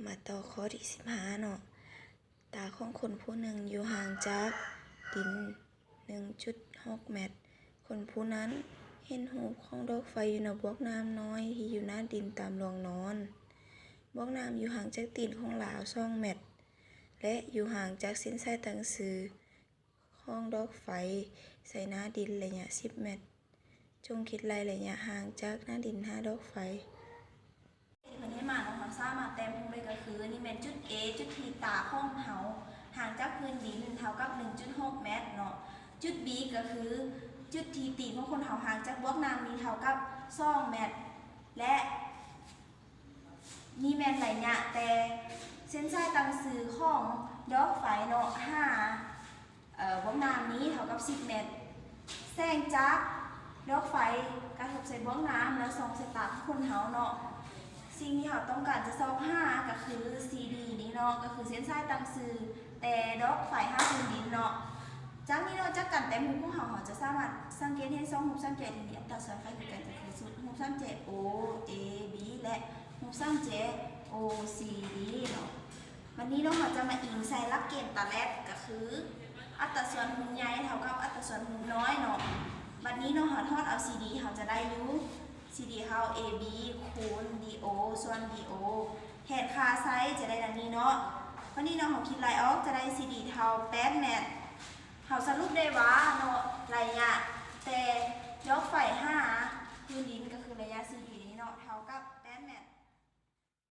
ມາຕໍ່ຂໍ້ທີສິບຫ້າເນາະ. ຕາຂອງຄົນຜູ້ໜຶ່ງຢູ່ຫ່າງຈາກດິນໜຶ່ງຈຸດຫົກແມັດ. ຄົນຜູ້ນັ້ນເຫັນຮູບຂອງດອກໄຟຢູ່ໃນບວກນ້ຳນ້ອຍທີ່ຢູ່ໜ້າດິນຕາມລວງນອນ. ບວກນ້ຳຢູ່ຫ່າງຈາກຕີນຂອງລາວສອງແມັດ ແລະ ຢູ່ຫ່າງຈາກເສັ້ນສາຍຕັ້ງຊື່ ຂອງດອກໄຟໃສ່ໜ້າດິນໄລຍະສິບແມັດ. ຈົ່ງຄິດໄລ່ໄລຍະຫ່າງຈາກໜ້າດິນຫາດອກໄຟ. ທີ່ເພິ່ນໃຫ້ມາເນາະ ເຮົາສາມາດແຕ້ມຮູບໄດ້ກໍຄື ນີ້ແມ່ນຈຸດ A ຈຸດທີ່ຕາຂອງເຮົາຫ່າງຈາກພື້ນດິນເທົ່າກັບໜຶ່ງຈຸດຫົກແມັດເນາະ. ຈຸດ B ກໍຄືຈຸດທີ່ຕີນຂອງຄົນເຮົາຫ່າງຈາກບວກນ້ຳນີ້ເທົ່າກັບສອງແມັດ ແລະ ນີ້ແມ່ນໄລຍະແຕ່ເສັ້ນສາຍຕັ້ງຊື່ຂອງດອກໄຟເນາະ ຫາ ເອີ ບວກນ້ຳນີ້ເທົ່າກັບສິບແມັດ. ແສງຈາກດອກໄຟກະທົບໃສ່ບວກນ້ຳ ແລ້ວສ່ອງໃສ່ຕາຂອງຄົນເຮົາເນາະ. ສິ່ງທີ່ເຮົາຕ້ອງການຈະຊອກຫາກະຄື CD ນີ້ເນາະ ກະຄືເສັ້ນສາຍຕັ້ງຊື່ແຕ່ດອກໄຟຫາພື້ນດິນເນາະ. ຈາກນີ້ເນາະ ຈາກການແຕ້ມຮູບຂອງເຮົາ ເຮົາຈະສາມາດສັງເກດເຫັນສອງຮູບສັງເກດທີ່ມີອັດຕາສ່ວນຄ້າຍຄືກັນ ກະຄືຮູບສາມແຈ OAB ແລະ ຮູບສາມແຈ OCD ເນາະ. ບັດນີ້ເນາະ ເຮົາຈະມາອີງໃສ່ຫຼັກເກນຕາແລັດ ກະຄືອັດຕາສ່ວນຮູບໃຫຍ່ເທົ່າກັບອັດຕາສ່ວນຮູບນ້ອຍເນາະ. ບັດນີ້ເນາະ ເຮົາຖອດເອົາ CD ເຮົາຈະໄດ້ຢູ່ CD ເຮົາ AB ຄູນ DO ສ່ວນ DO ແທນຄ່າໃສ່ຈະໄດ້ດັ່ງນີ້ເນາະ. ບັດນີ້ເນາະ ເຮົາຄິດໄລ່ອອກຈະໄດ້ CD ເທົ່າແປດແມັດ. ເຮົາສະຫຼຸບໄດ້ວ່າເນາະ ໄລຍະແຕ່ດອກໄຟຫາພື້ນດິນກະຄືໄລຍະ CD